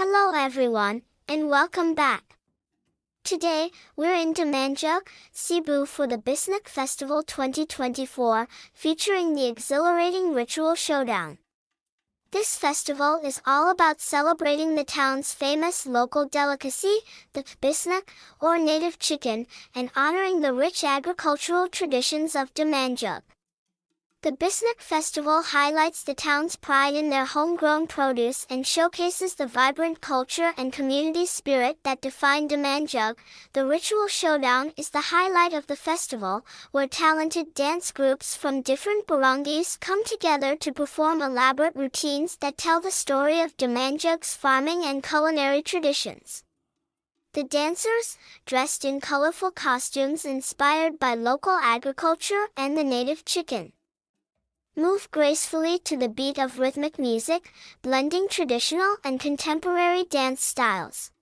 Hello everyone, and welcome back. Today, we're in Damanjug, Cebu for the Bisnek Festival 2024, featuring the exhilarating Ritual Showdown. This festival is all about celebrating the town's famous local delicacy, the bisnek, or native chicken, and honoring the rich agricultural traditions of Damanjug. The Bisnek Festival highlights the town's pride in their homegrown produce and showcases the vibrant culture and community spirit that define Damanjug. The Ritual Showdown is the highlight of the festival, where talented dance groups from different barangays come together to perform elaborate routines that tell the story of Damanjug's farming and culinary traditions. The dancers, dressed in colorful costumes inspired by local agriculture and the native chicken, move gracefully to the beat of rhythmic music, blending traditional and contemporary dance styles.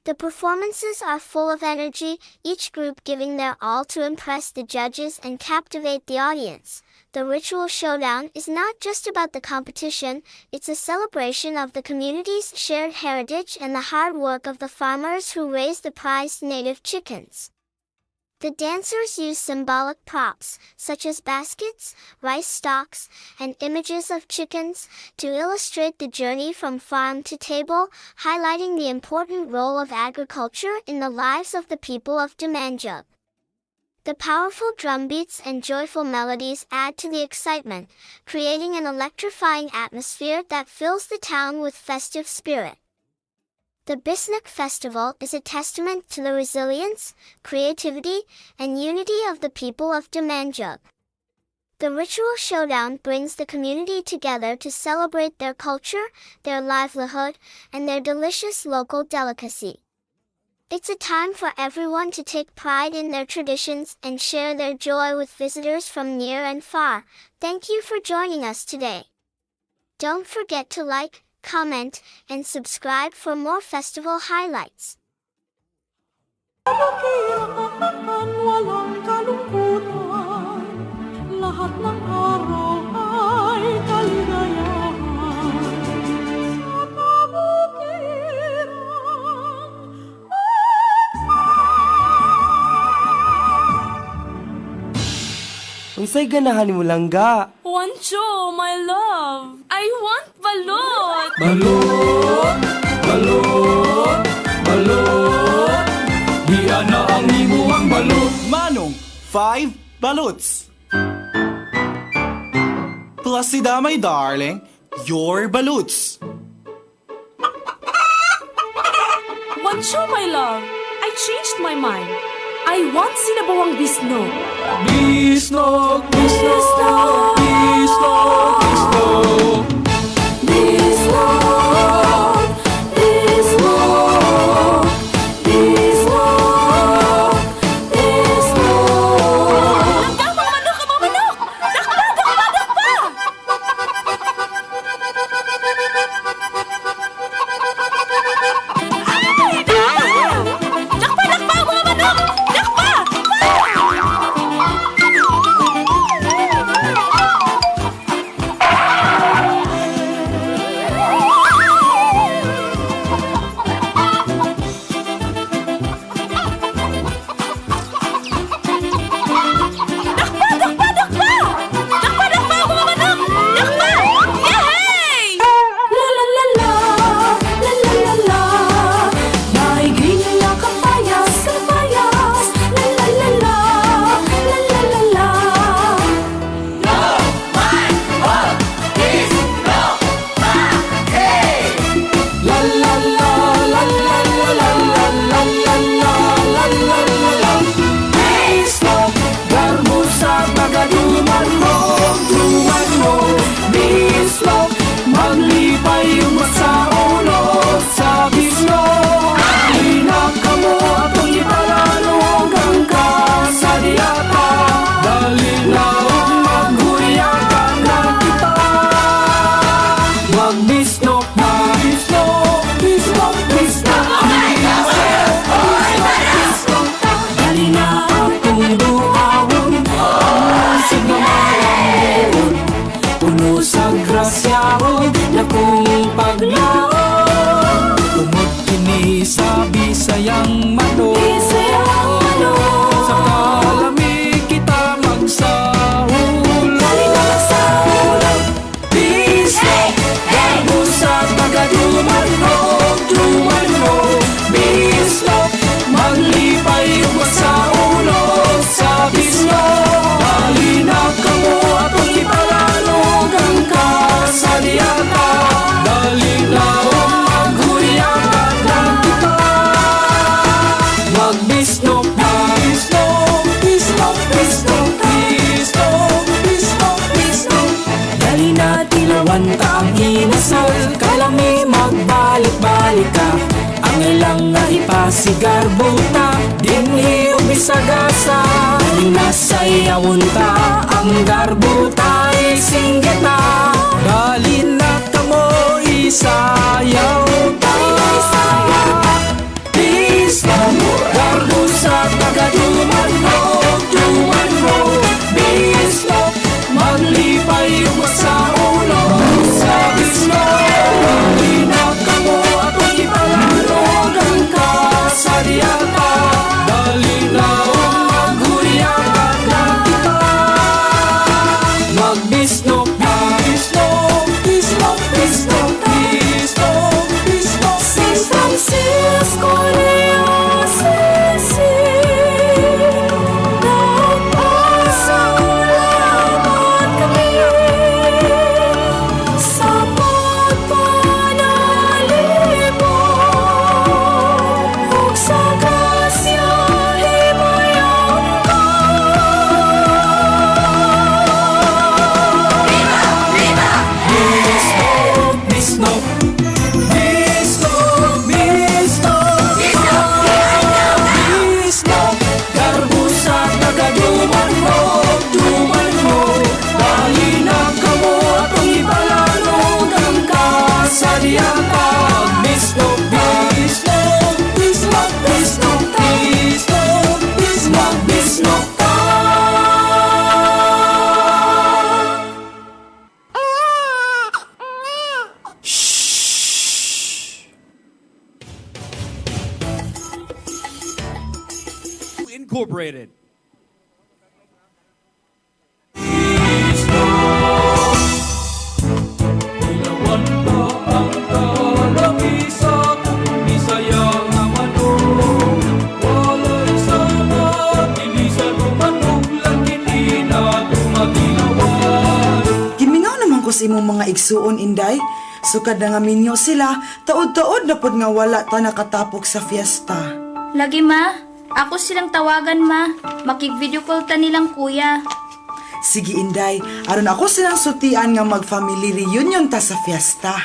The performances are full of energy, each group giving their all to impress the judges and captivate the audience. The Ritual Showdown is not just about the competition, it's a celebration of the community's shared heritage and the hard work of the farmers who raise the prized native chickens. The dancers use symbolic props, such as baskets, rice stalks, and images of chickens, to illustrate the journey from farm to table, highlighting the important role of agriculture in the lives of the people of Damanjug. The powerful drumbeats and joyful melodies add to the excitement, creating an electrifying atmosphere that fills the town with festive spirit. The Bisnek Festival is a testament to the resilience, creativity, and unity of the people of Damanjug. The Ritual Showdown brings the community together to celebrate their culture, their livelihood, and their delicious local delicacy. It's a time for everyone to take pride in their traditions and share their joy with visitors from near and far. Thank you for joining us today. Don't forget to like, comment, and subscribe for more festival highlights. Kabukiran, walang kalungkutan. Lahat ng araw ay kaligayahan. Sa kabukiran. Unsay ganahan nimo, langga? Wancho, my love! I want balot! Balot, balot, balot. Diya na ang imuhang balot. Manong, 5 baluts. Plus si Damay, darling, your baluts. Wancho, my love! I changed my mind. I want sinabawang bisnog. Bisnog, bisnog, bisnog, bisnog. Bisnog! Bisnog! Bisnog! Bisnog! Langga, mga manok, ang mga manok! Dakpa, dakpa, dakpa! Ay, dakpa! Dakpa, dakpa, ang mga manok! Dakpa! Balik-balik ka. Angay lang nga ipasigarbo ta dinhi ug bisag asa. Nasayawon ta ang garbo ta, isinggit ta. Dali na kamo, isayaw ta. Bisnog, garbo sa taga-Dumanjug, Dumanjug. Bisnog, maglipay ug magsaulo sa Bisnog. Dali na kamo, atong ipalanog ang kasadyata. Dali na ug maghuryakan na kita. Magbisnog, bisnog, bisnog, bisnog, bisnog, bisnog. San Francisco de Assisi, nagpasalamat kami sa pagpanalipod ug sa grasya himayan ka. Bisnog, bisnog, bisnog, bisnog, bisnog, garbo sa taga-Dumanjug, Dumanjug. Dali na kamo, atong ipalanog ang kasadyata. Bisnog, bisnog, bisnog, bisnog, bisnog, bisnog, bisnog ta. Incorporated. Ilawan pa ang kalamisa kung Bisaya nga manok. Walay sama, dili sa dumanog lang kini na tumagilawan. Gimingaw naman ko sa imong mga igsuon, Inday. Sukad na nga minyo sila, taod-taod na pod nga wala ta nakatapok sa fiesta. Lagi, ma, ako silang tawagan, ma. Makig-video call ta nilang kuya. Sige, Inday, aron ako silang sutian nga mag-family reunion ta sa fiesta.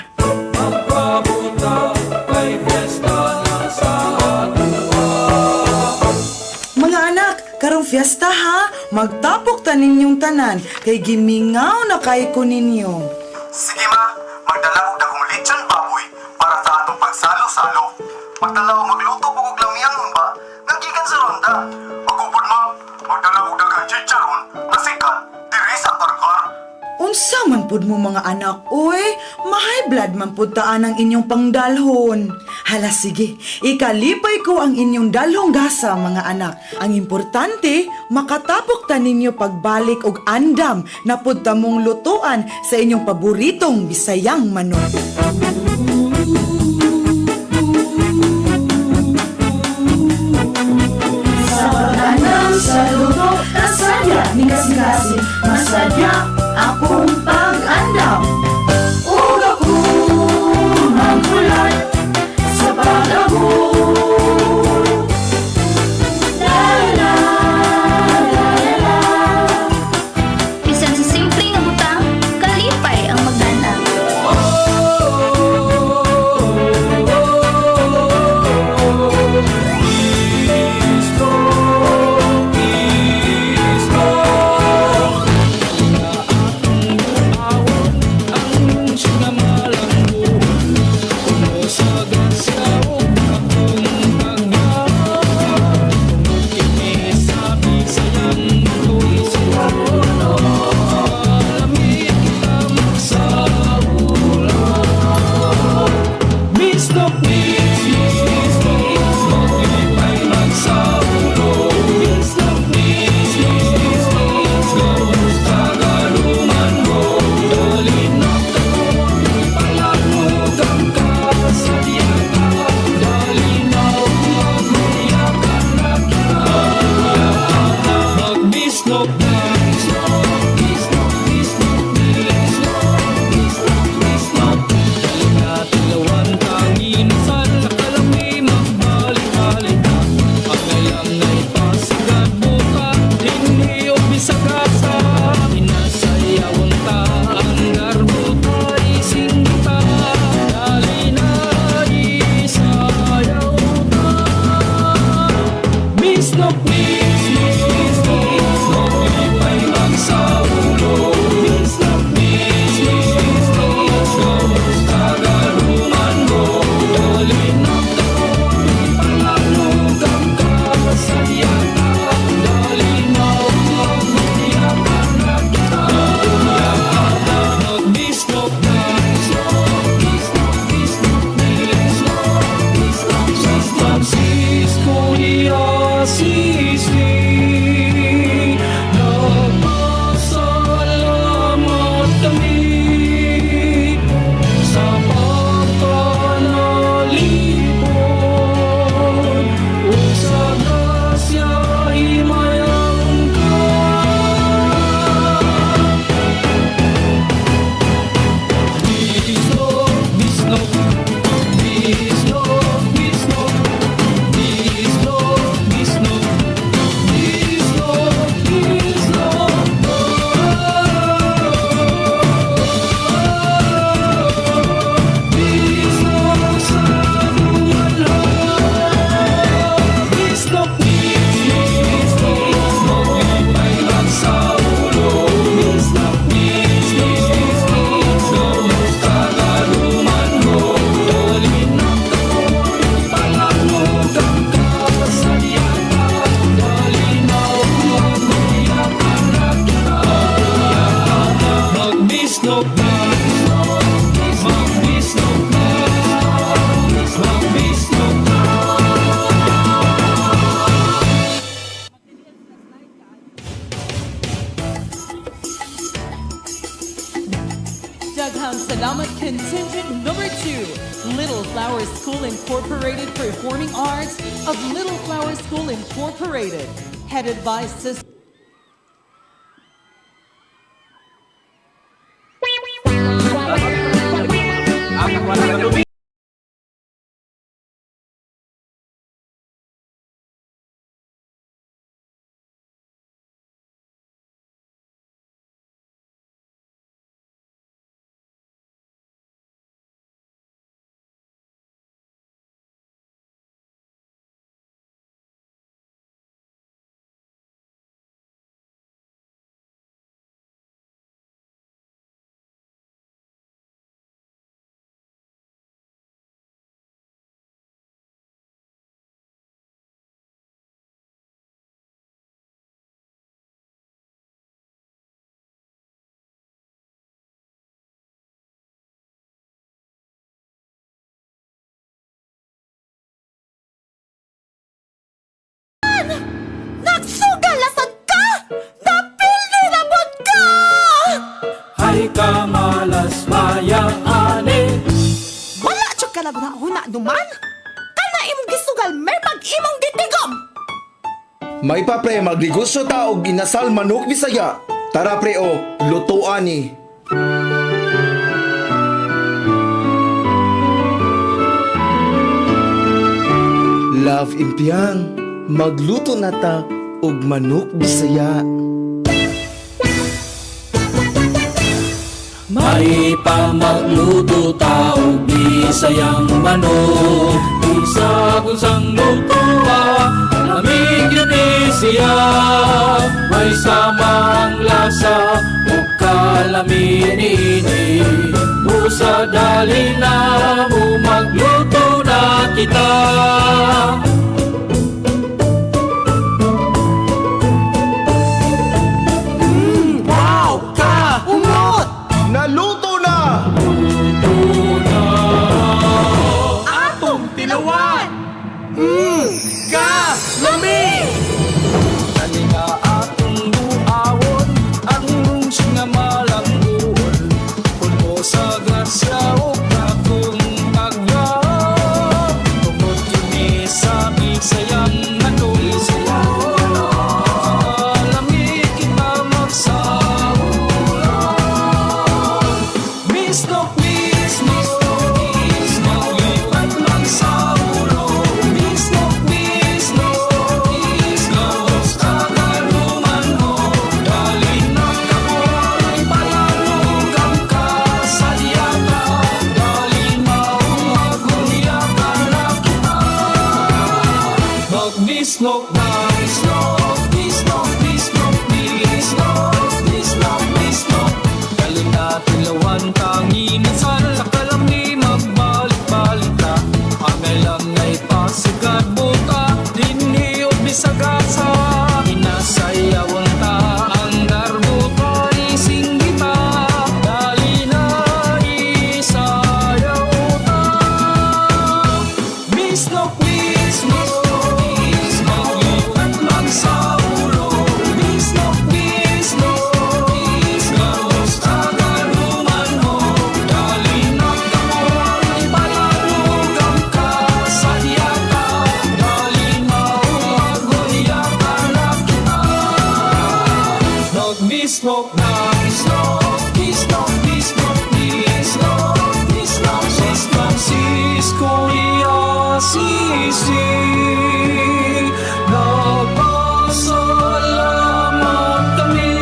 Magpabuta kay fiesta na sa atuwa. Mga anak, karong fiesta ha, magtapok ta ninyong tanan kay gimingaw na kay ko ninyo. Sige ma, magdala og dagkong lechon baboy para sa atong pagsalo-salo. Magdala og magluto pug og lamiang humba nga gikan sa ronda. Ako pud ma, magdala og daghang chicharon nga sikat diri sa Carcar. Unsa man pud mo mga anak, oy, ma-high blood man pud taan ang inyong pangdalhon. Hala sige, ikalipay ko ang inyong dalhong gasa mga anak. Ang importante, makatapok ta ninyo pagbalik og andam na pud ta mong lutuan sa inyong paboritong Bisayang manok. Sa pag-anam sa luto, kasadya ni kasing-kasing, masadya akong pag-andam. Ug ako magulat sa pag-abot. La la la la la. Bisan sa simple nga butang, kalipay ang magdana. Bisnog, bisnog. Ang sinamalang ko sa gasaw akong pagyaw. Kini sa Bisayang tuloy Lamig kita magsaulo. Bisnog, bisnog, maglipay magsaulo. Bisnog, bisnog, Tagaluman mo. Dali na ko, ipalanog ang kasadyata. Bisnok, bisnok, bisnok, lipay lang sa ulo. Bisnok, bisnok, bisnok, kagaruman mo. Dali na palanugang kasadyata. Dali na magyakan na kita. Magbisnok na, bisnok, bisnok, bisnok, bisnok, San Francisco de Assis. Nagpasalamat kami sa pagpanalipod ug sa grasya himayaon ka. Bisnok, bisnok, bisnok, bisnok, bisnok, bisnok, bisnok, bisnok, bisnok sa duwala. Bisnok, bisnok, bisnok, lipay lang sa ulo. Bisnok, bisnok, bisnok, kagaruman mo. Dali na palanugang kasadyata. Dali na magyakan na kita. Magbisnok na, magbisnok na, magbisnok na. Daghang Salamat Contingent Number 2, Little Flower School Incorporated Performing Arts of Little Flower School Incorporated, headed by Sister Nagsugalasad ka! Napildi na bud ka! Ay kamalas maya ane. Wala jud ka naghuna-huna duman! Kana imong gisugal merpag imong gitigom! May pa pre, magnegosyo ta og inasal manok Bisaya. Tara pre o, lutuan ni. Love impiang, magluto na ta og manok Bisaya. May pamagluto ta og Bisayang manok. Isa kung sang lutoa, lamig yun ni siya. May samang lasa ug kalami niini. Busa dali na mo magluto na kita. Wow! Ka! Umot! Naluto na! Atong tilawan! Ka! Lami! Kani nga atong buawon, ang lungsod nga malangguon. Puno sa grasya ug dakong agya. Tungod kini sa Bisayang manok. Kalami kita magsaulon. Bisnok, bisnok, bisnok, lipat lang sa ulo. Bisnok, bisnok, bisnok, kagaruman mo. Dali na kamoy, palanugang kasadyata. Dali na magunyakan na kita. Magbisnok na. Garbuta dinhi ug bisag asa. Inasayawon ta ang garbuta, isinggita. Dali na, isayaw ta. Bisnok, bisnok, maglipat magsaulo. Bisnok, bisnok, gawas tagalumanho. Dali na kamo, ipalalug ang kasadyata. Dali na, maghuyata na kita. Magbisnok na bisnok, bisnok, bisnok, bisnok, bisnok, Sis Francisco Assisi. Nagpasalamat kami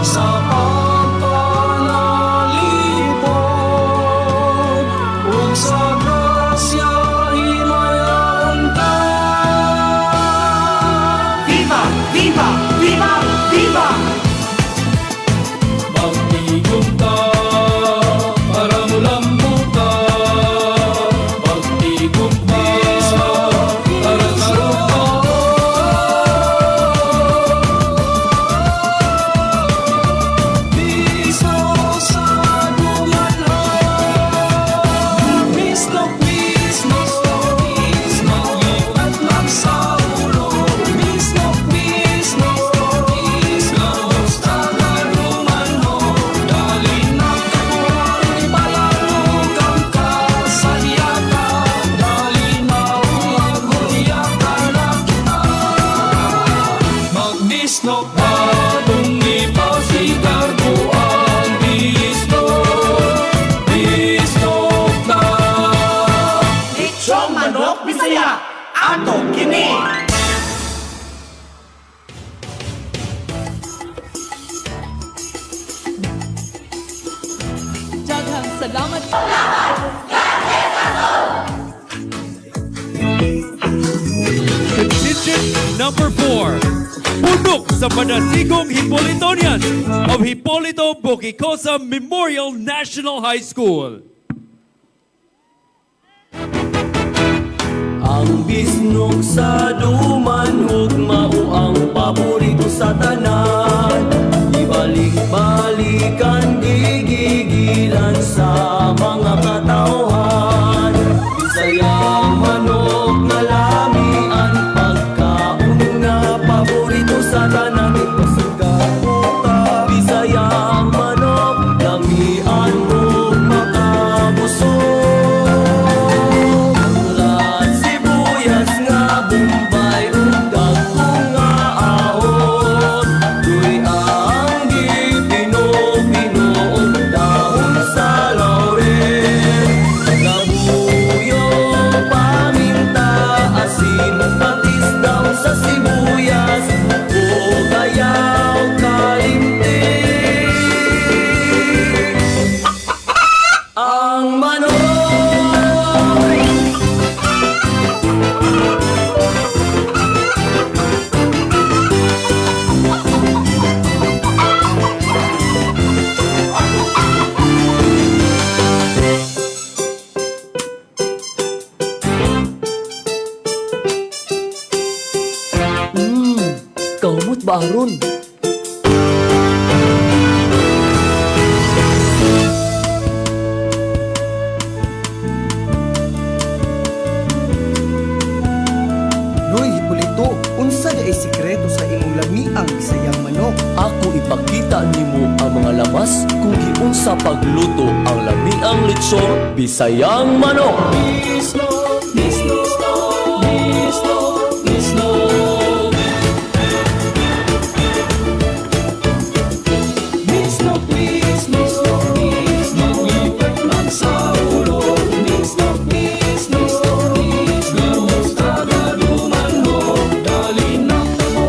sa pagpanalipod ug sa grasya himayaon ta. Viva! Viva! Viva! Viva! Magtigom ta para mulambo ta. Magtigom ta para karupa. Bisnok sa dumanho. Bisnok, bisnok, maglipat magsaulo. Bisnok, bisnok, gawas tagalumanho. Dali na kamo, ipalalug ang kasadyata. Dali na, maghuyata na kita. Magbisnok atong ipasigarbo ang bisnok, bisnok na. Lechong manok Bisaya! Ato kini! Daghang salamat. Contingent number 4. Pundok sa Padasigong Hipolitonians of Hipolito Boquicosa Memorial National High School. Ang bisnok sa duman ug mao ang paborito sa tanan. Ibalik-balikan gigigilan sa mga katawhan. Bisayang manok nga lamian pagkaon nga paborito sa tanan. Ipasagaputa Bisayang manok lamian ug makabusog. Mula sibuyas nga Bombay ug dagko nga ahon. Tuy ang gipino-pino ug dahon sa laurel. Labuyo, paminta, asin, patis, dahon sa sibuyas ug ayaw kalimti. Ang manok. Kamot ba aron? Noy Hipolito, unsa di ay sikreto sa imong lamiang Bisayang manok? Ako ipakita nimo ang mga lamas kung giunsa pagluto ang lamiang lechon Bisayang manok. Bisnok, bisnok, bisnok, bisnok. Bisnok, bisnok, maglipat magsaulo. Bisnok, bisnok, gawas tagalumanho. Dali na kamo,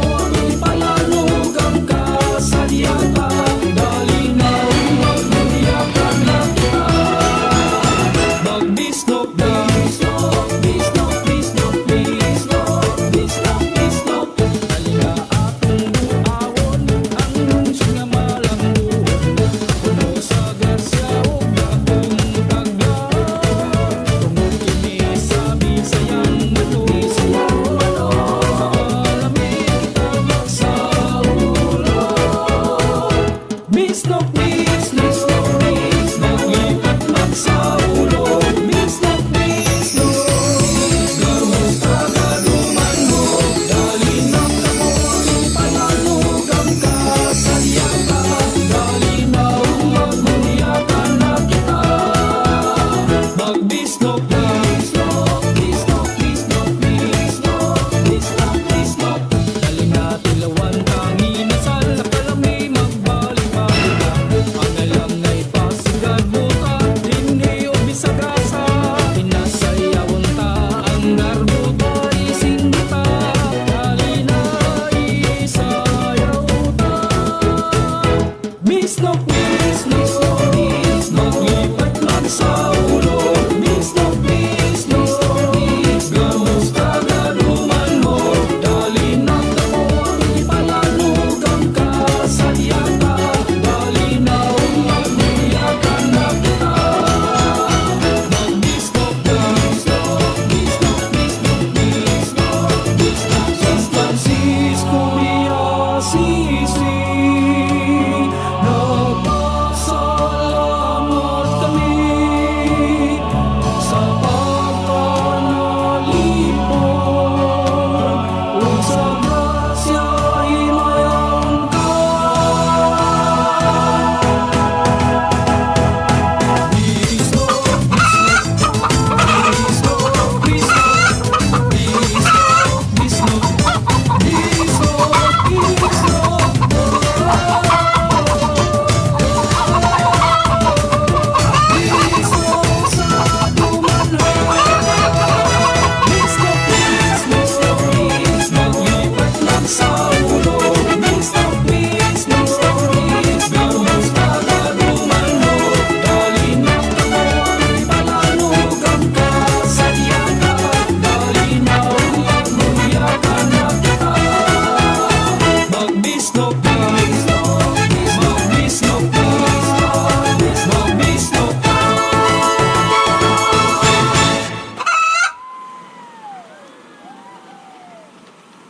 ipalalug ang kasadyata. Dali na, maghuyata na kita. Magbisnok, bisnok.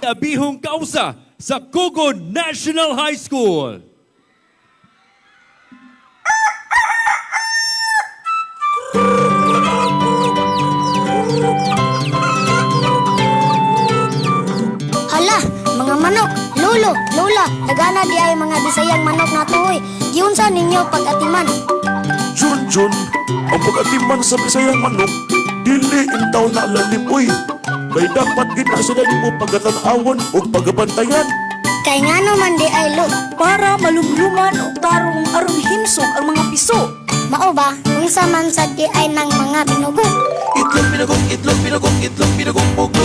Abihong Kausa sa Cogon National High School. Hala, mga manok, lolo, lola, dagana di ay mga Bisayang manok na tuoy. Giunsa ninyo pag-atiman? Jun Jun, ang pag-atiman sa Bisayang manok, dili intaw na lalim uy. Kay dapat gid na sila nimo pagatan-awon ug pagabantayan. Kay ngano man di ay lo. Para malumluman og tarong aron himsog ang mga piso. Mao ba, unsa man sad di ay nang mga binugok? Itlog binagok, itlog binagok, itlog binagok bugok.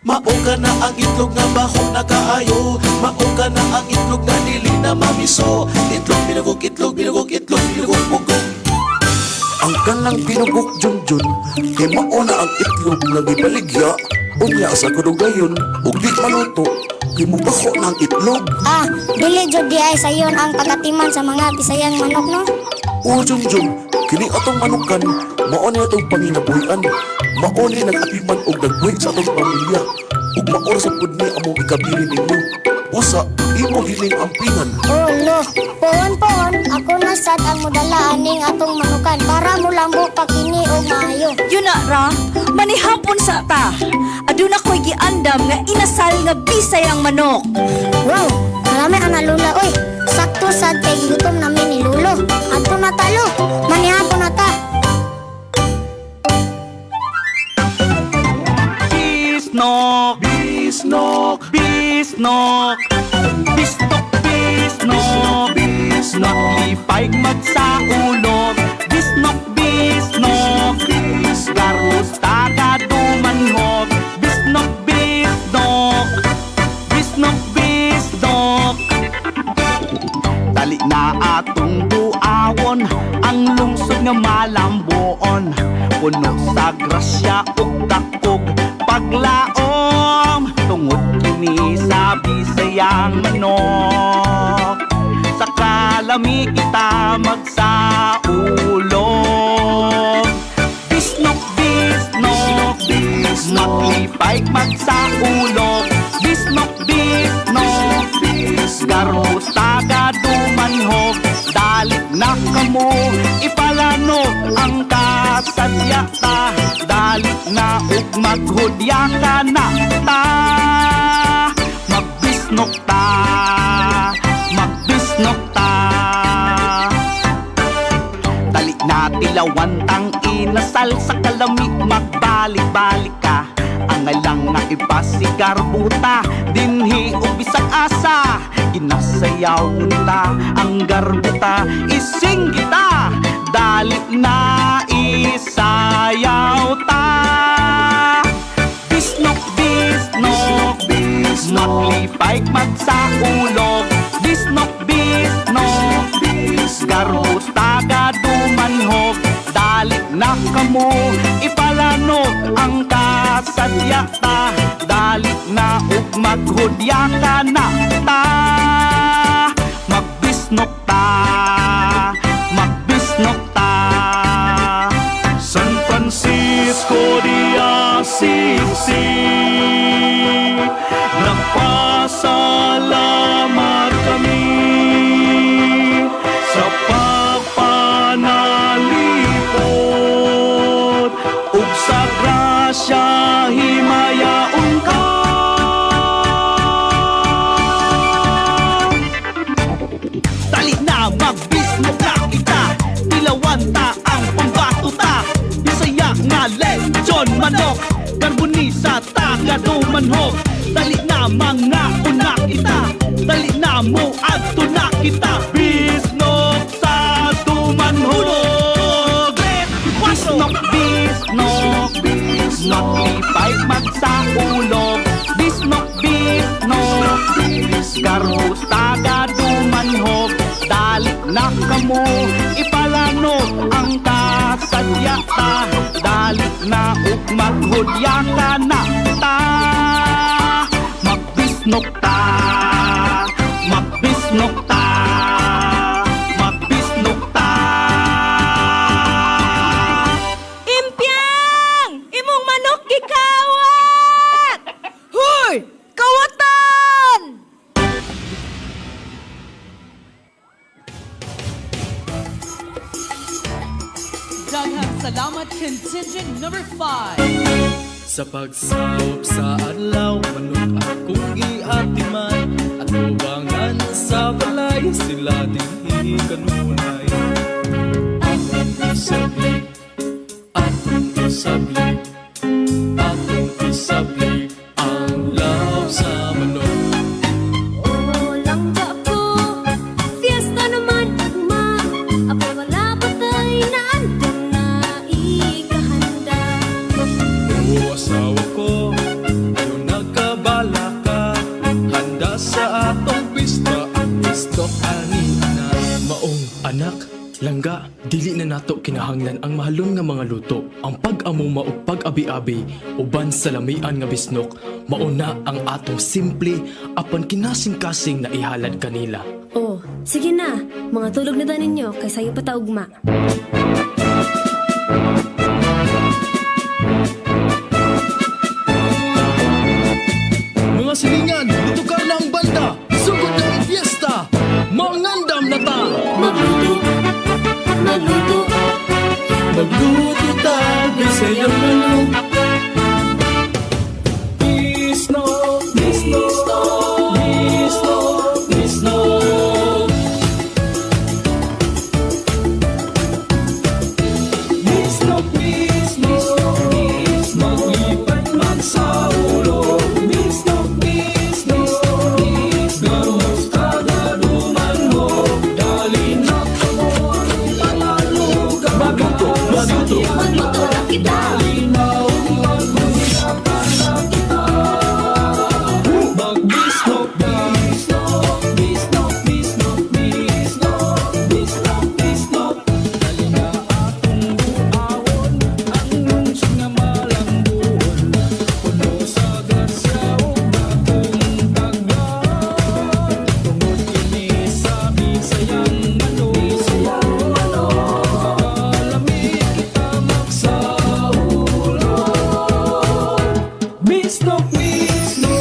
Mao ka na ang itlog nga baho na kaayo. Mao ka na ang itlog nga dili na mamiso. Itlog binagok, itlog binagok, itlog binagok bugok. Ang kanang pinugok Junjun, kay mao na ang itlog nga gibaligya. Unya sa kadugayon, ug di maluto, kay mubaho na ang itlog. Ah, dili jud di ay sayon ang pag-atiman sa mga Bisayang manok no? O Junjun, kini atong manukan, mao ni atong panginabuhian. Mao ni nag-atiman og nagbuhi sa atong pamilya. Ug mao ra sa pud ni among ikabili nimo. Usa, imo gining ampingan. Oh, lo. Pohon-pohon, ako na sad ang modala aning atong manukan para mulambo pa kini og maayo. Yun na ra, manihapon sa ta. Aduna ko'y giandam nga inasal nga Bisayang manok. Wow, marami ang nalula oy. Sakto sad kay gigutom namin ni Lulo. Adto na talo, manihapon na ta. Bisnok, bisnok, bisnok. Bisnok, bisnok, bisnok. Lipay magsaulog. Bisnok, bisnok, Garbus taga dumanhog. Bisnok, bisnok, bisnok, bisnok. Dali na atong tuawon ang lungsod nga malambuon. Puno sa grasya ug dakog paglaom tungod kini sa Bisayang manok. Sa kalami kita magsaulog. Bisnok, bisnok, maglipay magsaulog. Bisnok, bisnok, garbus taga dumanhog. Dali na kamo, ipalano ang kasadya ta. Dali na ug maghudya ka na ta. Magbisnok ta, magbisnok ta. Dali na tilawan tang inasal sa kalami magbalik-balik ka. Angay lang nga iba si garbuta dinhi og bisag asa. Ginasayaw ta ang garbuta ising kita. Dali na isayaw ta. Bisnok, bisnok, maglipay magsaulog. Bisnok, bisnok, garbus taga dumanhog. Dali na kamo, ipalano ang kasadya ta. Dali na ug maghudya ka na ta. Magbisnok ta, magbisnok ta. San Francisco de Asisi, nagpasalamat kami sa pagpanalipod ug sa grasya himayaon ka. Dali na magbismo ka kita, tilawan ta ang pambato ta. Bisaya nga lechon manok, karbonisa ta kadumanhog. Dali na mga una kita, dali na mo adto na kita. Bisnok sa dumanhog. Bisnok, bisnok, maglipay magsaulog. Bisnok, bisnok, garbus taga dumanhog. Dali na kamo, ipalano ang kasadya ta. Dali na ug maghudya ka na ta. Magbisnok ta, magbisnok ta, magbisnok ta. Impyang! Imong manok gikawat! Daghang salamat, contingent number 5. Sa pagsakop sa adlaw, manok akong giatiman at ubangan sa balay sila dinhi kanunay. Atong isabli, atong isabli, atong isabli ang love sa manok. Oh, langga ko, fiesta naman ugma. Apay wala pa tay naandam na ikahanda. O asawa ko, ayaw nagkabala ka. Handa sa atong pista, ang gusto ani anak. Maong anak, langga, dili na nato kinahanglan ang mahalon nga mga luto. Ang pag-amuma ug pag-abi-abi uban sa lamian nga bisnok, mauna ang atong simple apan kinasing-kasing na ihalad kanila. Oh, sige na, mga tulog na ta ninyo kay sayo pa ta ugma. Mga silingan, nitukar na ang banda, sugod na ang fiesta, mangandam na ta! Magluto, magluto, magluto ta, Bisayang manok. Bisnok, bisnok, bisnok, bisnok. Bisnok, bisnok, bisnok, maglipat magsaulo. Bisnok, bisnok, bisnok, gamos tagaduman mo. Dali na kamo ang palaluga. Magluto, magluto, magluto na kita. Dali na maghunyakan na kita. Magbisnok, bisnok, bisnok, bisnok, bisnok, bisnok, bisnok. Dali na atong buawon ang lungsod nga malambuon. Puno sa grasya ug dakong taglan. Tungod kini sa Bisayang manok. Kalami kita magsaulo. Bisnok, bisnok,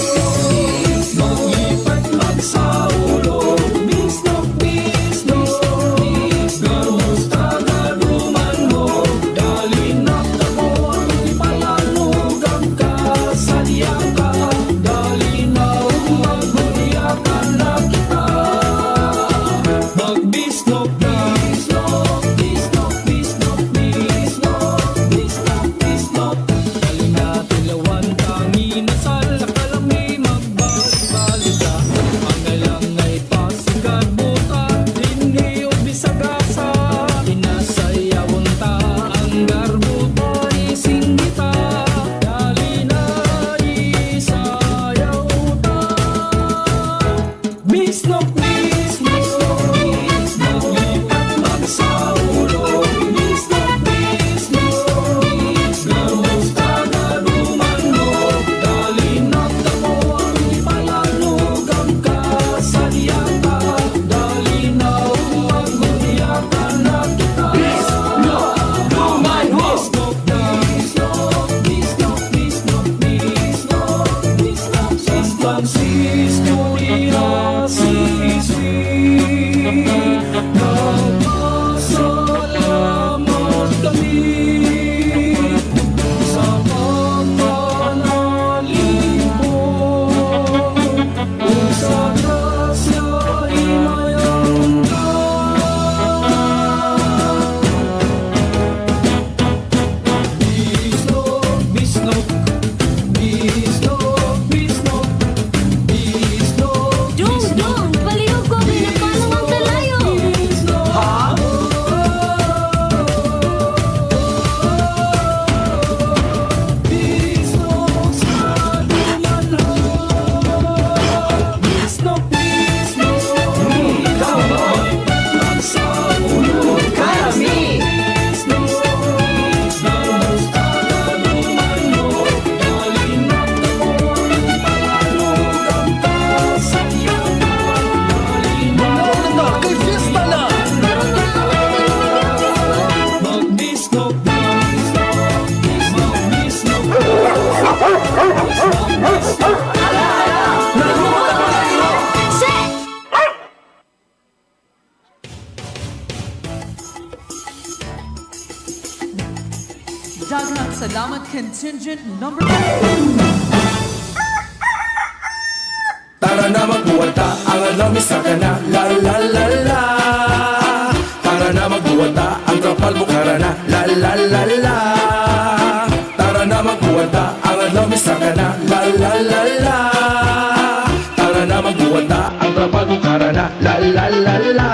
maglipat magsaulo. Bisnok, bisnok, gamos tagaduman mo. Dali na kamo ang ipalalugang kasadya ka. Dali na maghunyakan na kita. Magbisnok, bisnok, bisnok, bisnok, bisnok, bisnok, bisnok. Dali na tilawan tanginasal sa kalami magbalik-balik ka. Ang lang ay pasigarbuta, dinhi og bisagasa. Kinasayawon ta ang garbuta isinggita. Dali na isayaw ta. Bisnok, bisnok, maglipat magsaulo. Bisnok, bisnok, gamos tagaduman mo. Dali na kamo ang ipalalugang kasadya ka. Dali na maghunyakan na kita. Bisnok, duman ho. Bisnok, bisnok, bisnok, bisnok, bisnok, bisnok. San Francisco de Asisi. Nagpasalamat kami sa pagpanalipon ug sa grasya imayang ka. Bisnok, bisnok, bisnok, bisnok, bisnok. Dung, dung, palihog ko, pinagpalang ang kalayo. Ha? Bisnok sa dumanho. Bisnok, bisnok, magsaulo. Kalami. Bisnok, gamos tagaduman mo. Dali na kamo ang palalugang kasadya ka. Dali na na kay fiesta na! Magbisnok, bisnok, bisnok, bisnok. Se! Daghang salamat, contingent number Tara na, magbuwata, ang adlaw misaka na. La la la la. Tara na, magbuwata, ang trapal bukara na. La la la la. Tara na, magbuwata, ang adlaw misaka na. La la la la. Tara na, magbuwata, ang trapal bukara na. La la la la.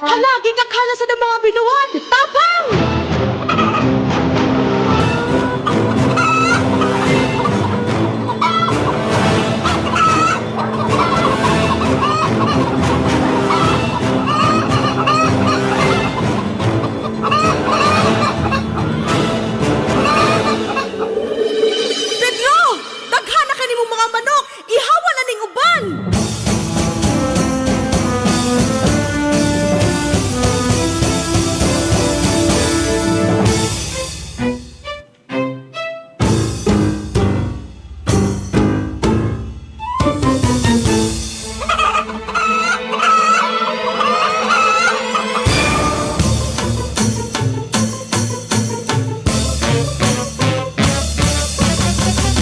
Hala, gikakala sa mga binuwan! Tapang! Pedro! Daghan na kanimong mga manok! Ihawa na ning uban!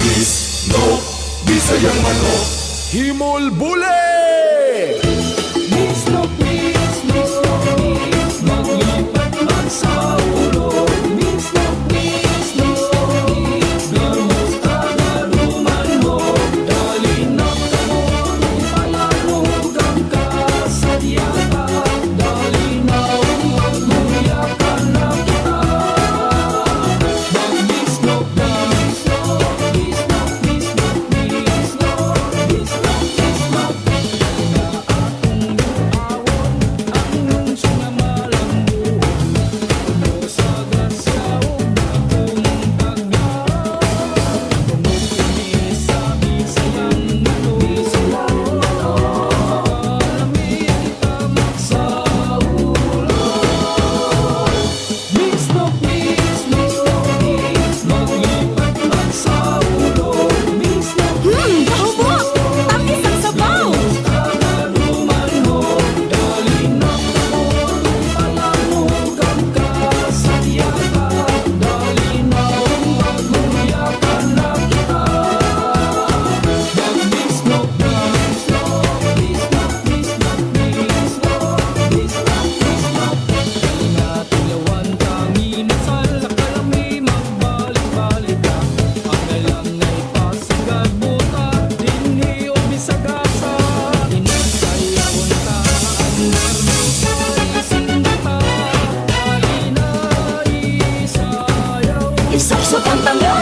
Bisnok, Bisayang manok, Himol Bule! Misnok, misnok, maglipat man sa ulo. Misnok, misnok, gamos tagaluman mo. Dali na kamo, palaro kang kasadyata. Dali na magmuyakan na kita. Magmisnok na, misnok, misnok, misnok, misnok, misnok, misnok. Kahubot! Tamis ang sabaw! Isapsap ang tanga!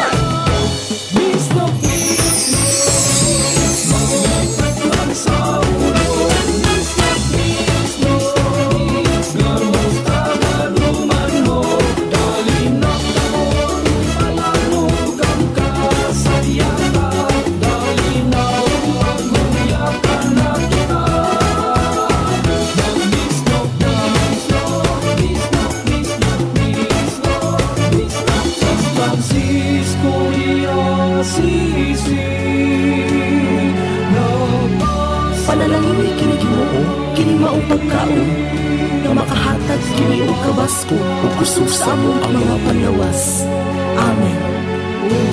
Francisco de Asisi. Panalangin kini Ginoo, kini maong pagkaon nga makahatag kini og kabasko ug kusog sa among mga panglawas. Amen.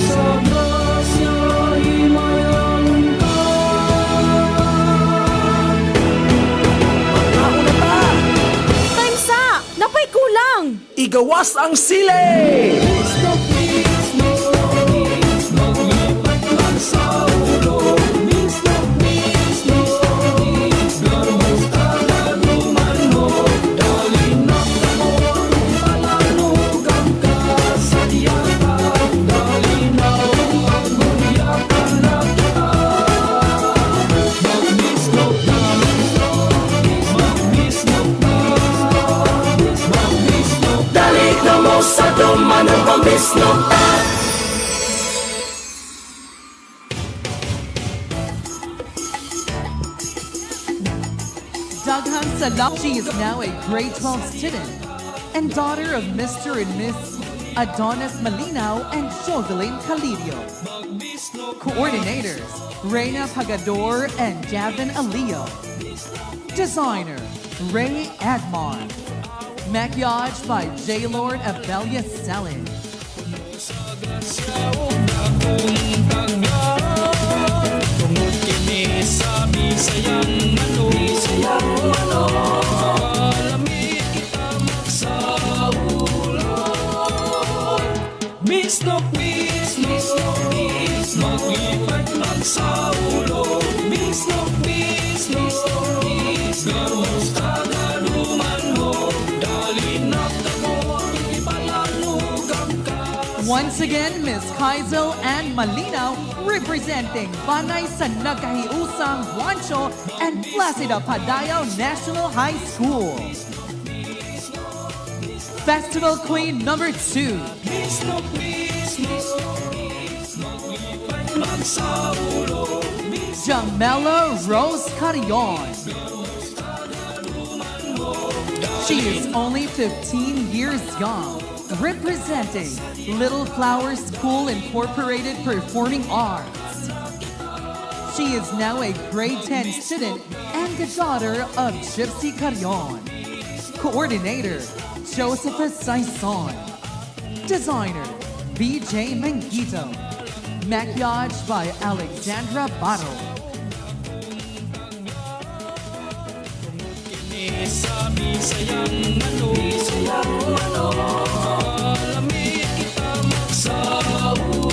Sa grasya himayaon ka. Magkaon na ta! Time sa! Napay kulang! Igawas ang sili! Misnok, misnok, maglipat man sa ulo. Misnok, misnok, gamos tagaluman mo. Dali na kamo, palaro kang kasadyata. Dali na magmuyakan na kita. Magmisnok na, magmisnok na, magmisnok. Dali na mo sa duman. Nagpamisnog ta. Daghang salam. She is now a grade 12 student and daughter of Mr. and Miss Adonis Malinao and Jovelyn Calidio. Coordinators, Reina Pagador and Javin Alio. Designer, Ray Admar. Maquillage by J. Lord Abelia Selin. Tungod kini sa Bisayang manok, Bisayang manok, Kalami kita magsaulo. Misnok, misnok, misnok, Maglipay magsaulo. Misnok, misnok, misnok, Garbos tagaluman ho. Dali na kamo, ipalanugang ka. Once again, Miss Kaisel and Malinaw representing Banay sa Nagkahiusang Juancho and Placida Padayao National High School. Festival Queen number 2, Misnok, misnok, Maglipay magsaulo. Jamela Rose Carrion. She is only 15 years young, representing Little Flower School Incorporated Performing Arts. She is now a grade 10 student and the daughter of Gypsy Carrion. Coordinator, Josephus Saison. Designer, BJ Manguito. Maquillage by Alexandra Bottle. Kini sa Bisayang manok, Bisayang manok, Kalami kita magsaulo.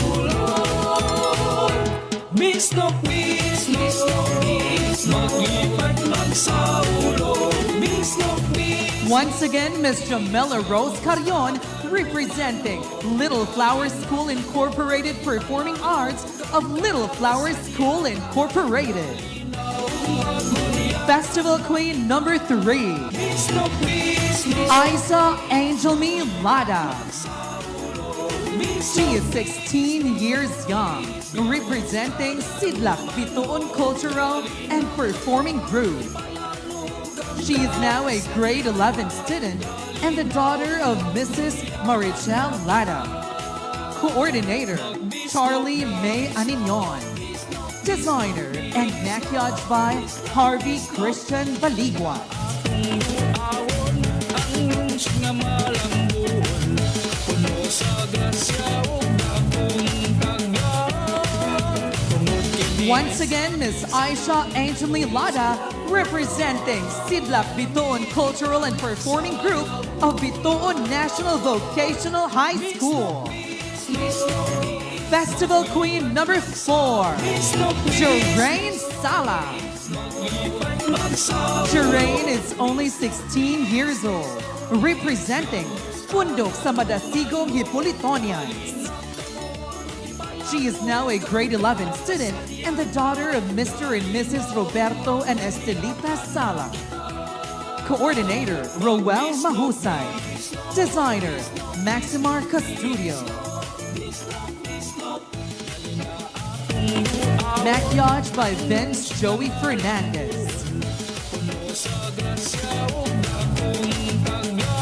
Misnok, misnok, misnok, Maglipay magsaulo. Misnok, misnok. Once again, Miss Jamela Rose Carrion representing Little Flower School Incorporated Performing Arts of Little Flower School Incorporated. Festival Queen number 3, Isa Angel Me Lada. She is 16 years young, representing Sidlak Bituon Cultural and Performing Group. She is now a grade 11 student and the daughter of Mrs. Marichel Lada. Coordinator, Charlie May Aninion. Designer and maquillage by Harvey Christian Baligua. Ang lungsod nga malambuon, puno sa grasya ug dakong tagla. Tungod kini Once again, Miss Aisha Angeline Lada representing Sidlak Bituon Cultural and Performing Group of Bituon National Vocational High School. Festival Queen number 4, Jeraine Sala. Jeraine is only 16 years old, representing Pundok sa Madasigong Hipolitonians. She is now a grade 11 student and the daughter of Mr. and Mrs. Roberto and Estelita Sala. Coordinator, Roel Mahusay. Designer, Maximar Custudio. Maquillage by Vince Joey Fernandez. Sa grasya ug dakong tagla.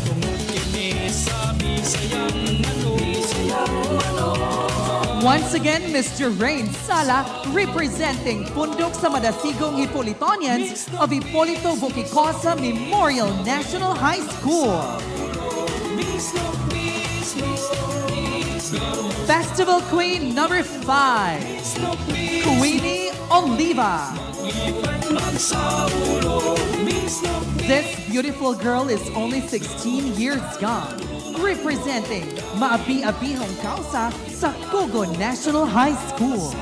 Tungod kini sa Bisayang manok, Bisayang manok, Once again, Miss Jeraine Sala representing Pundok sa Madasigong Hipolitonians of Hipolito Bukikosa Memorial National High School. Festival Queen number 5, Queenie Oliva. This beautiful girl is only 16 years young, representing Maabi-Abihong Kausa sa Cogon National High School.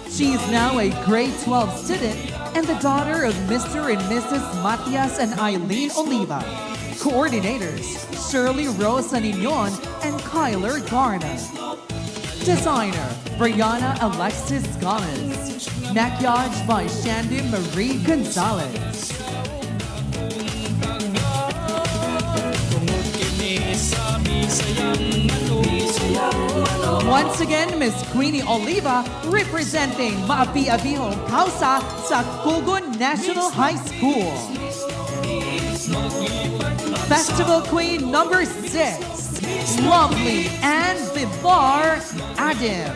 She is now a grade 12 student and the daughter of Mr. and Mrs. Matias and Eileen Oliva. Coordinators, Shirley Rose Aniñon and Kyler Garner. Designer, Brianna Alexis Gomez. Maquillage by Shandy Marie Gonzalez. Once again, Miss Queenie Oliva representing Maabi-Abihong Kausa sa Cogon National High School. Festival Queen number 6, Lovely Ann Vivar Adim.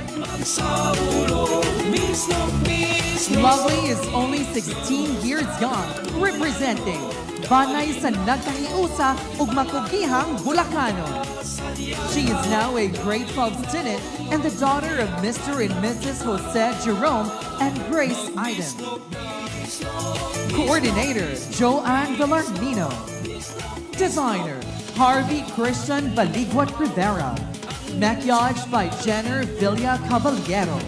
Lovely is only 16 years young, representing Banay sa Nagkahiusa ug Makugihang Bulacanon. She is now a grade 12 student and the daughter of Mr. and Mrs. Jose Jerome and Grace Iden. Coordinator, Joanne Villarmino. Designer, Harvey Christian Baligwat Rivera. Maquillage by Jenner Villa Caballero.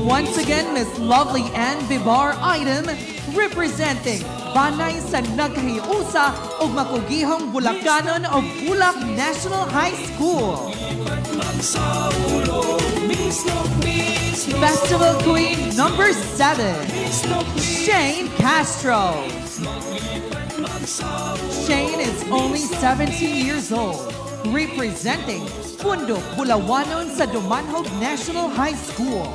Once again, Miss Lovely Ann Vivar Item representing Banay sa Nagkahiusa ug Makugihong Bulacanon of Bulak National High School. Festival Queen number 7, Shane Castro. Shane is only 17 years old, representing Pundok Bulawanon sa Dumanjug National High School.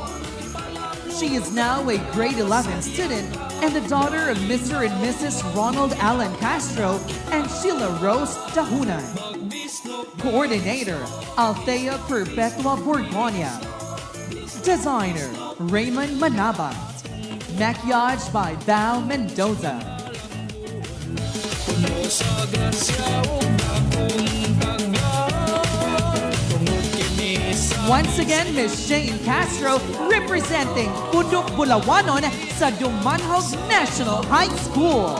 She is now a grade 11 student and the daughter of Mr. and Mrs. Ronald Allen Castro and Sheila Rose Dahunan. Coordinator, Althea Perpetua Borgonia. Designer, Raymond Manabat. Maquillage by Val Mendoza. Once again, Miss Shane Castro representing Pundok Bulawanon sa Dumanjug National High School.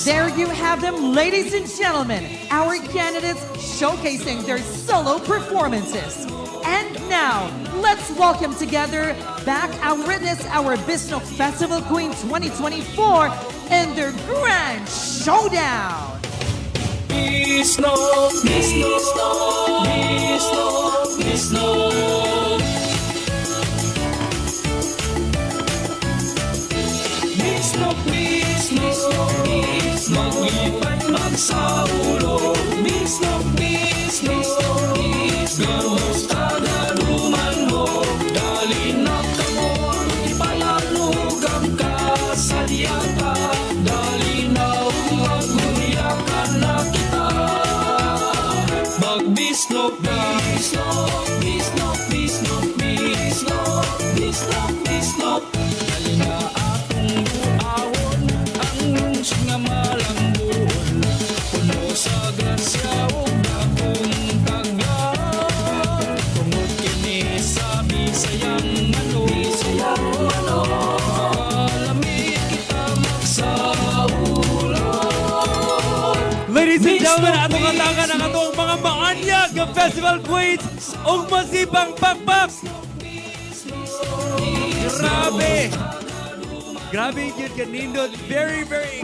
There you have them, ladies and gentlemen, our candidates showcasing their solo performances. And now, let's welcome together back our witness, our Bisnok Festival Queen 2024 and their grand showdown. Bisnok, Bisnok, Bisnok, Bisnok. Bisnok, Bisnok, Bisnok, maglipay magsaulo. Bisnok, Bisnok, Bisnok, tagaluman mo. Dali na kamo, ipalanog ang kasadyata. Dali na magmuriyakan na kita. Magbisnok, bisnok, bisnok, bisnok, bisnok, bisnok, bisnok. Dali na atong buawon ang lungsod nga malambuon. Puno sa grasya ug dakong tagla. Tungod kini sa Bisayang ano, Bisayang ano. Malamig kita magsaulo. Ladies and gentlemen, atong atangan ang atong mga maanyag nga Festival Queens ug masipang pakpak. Grabe! Grabe yun kanindot. Very, very.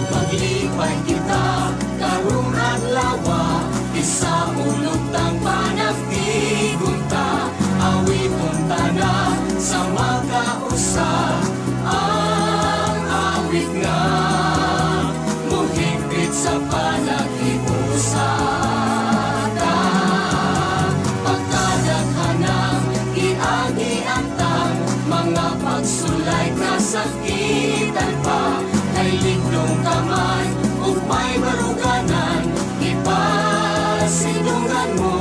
Maglipay kita karong adlaw, isa ulutang panagtigon ta, awiton ta na sa makausa ang awit nga muhigpit sa panaghiusa ta. Pagkadaghanang iagi ang tang mga pagsulay kasakitan pa, kay ligdong kaman ug may baruganan, ipasidungan mo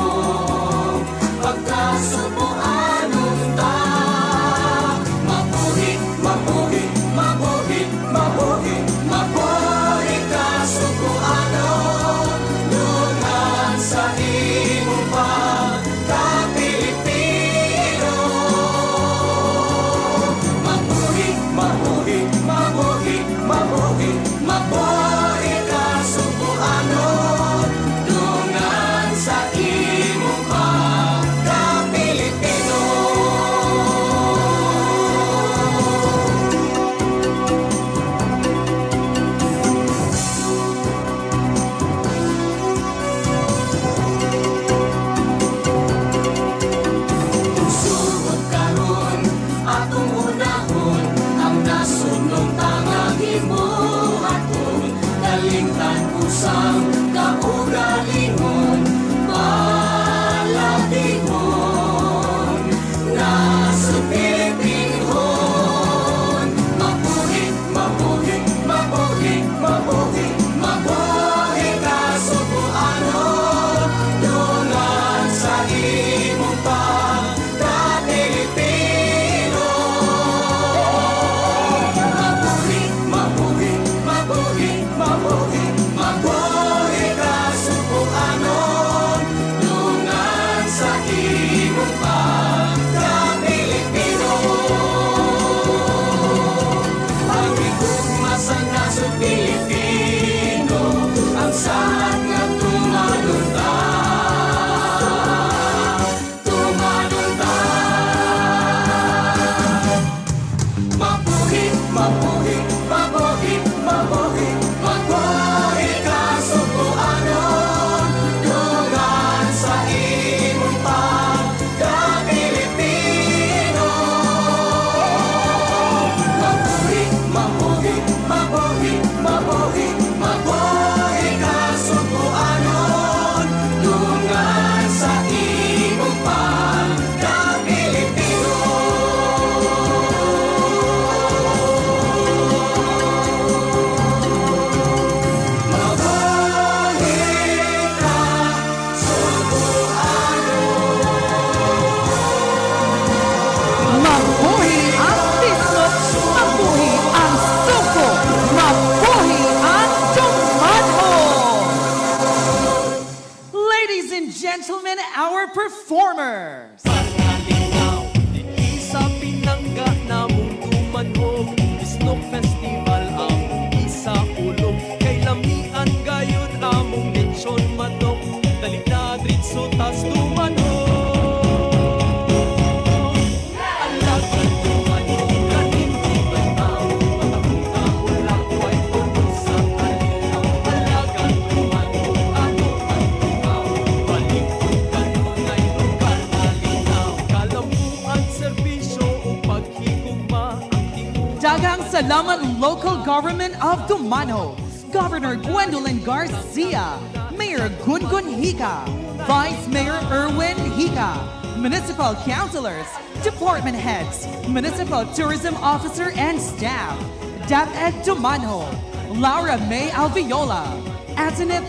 pagkasubuanon ta. Mabuhi, mabuhi, mabuhi, mabuhi, mabuhi kasubuanon, dungan sa imong pagka-Pilipino. Affairs. Dinhi sa pinangga namong Dumanjug, Bisnok Festival among isaulog. Kay lamian gayud among lechon manok. Dali na dritso tas Dumanjug. Alagan Dumanjug, kanindot tan-aw. Matahong way puno sa kalinaw. Alagan Dumanjug, ano ang tuaw? Balik og kanunay lugar na linaw. Kalambuan, serbisyo ug paghigugma ang tinuod. Daghang salamat, Local Government of Dumanjug, Governor Gwendolyn Garcia, Mayor Gungun Higa, Vice Mayor Erwin Higa, Municipal Councilors, Department Heads, Municipal Tourism Officer and Staff, DepEd Dumanjug, Laura May Alviola, Atenith.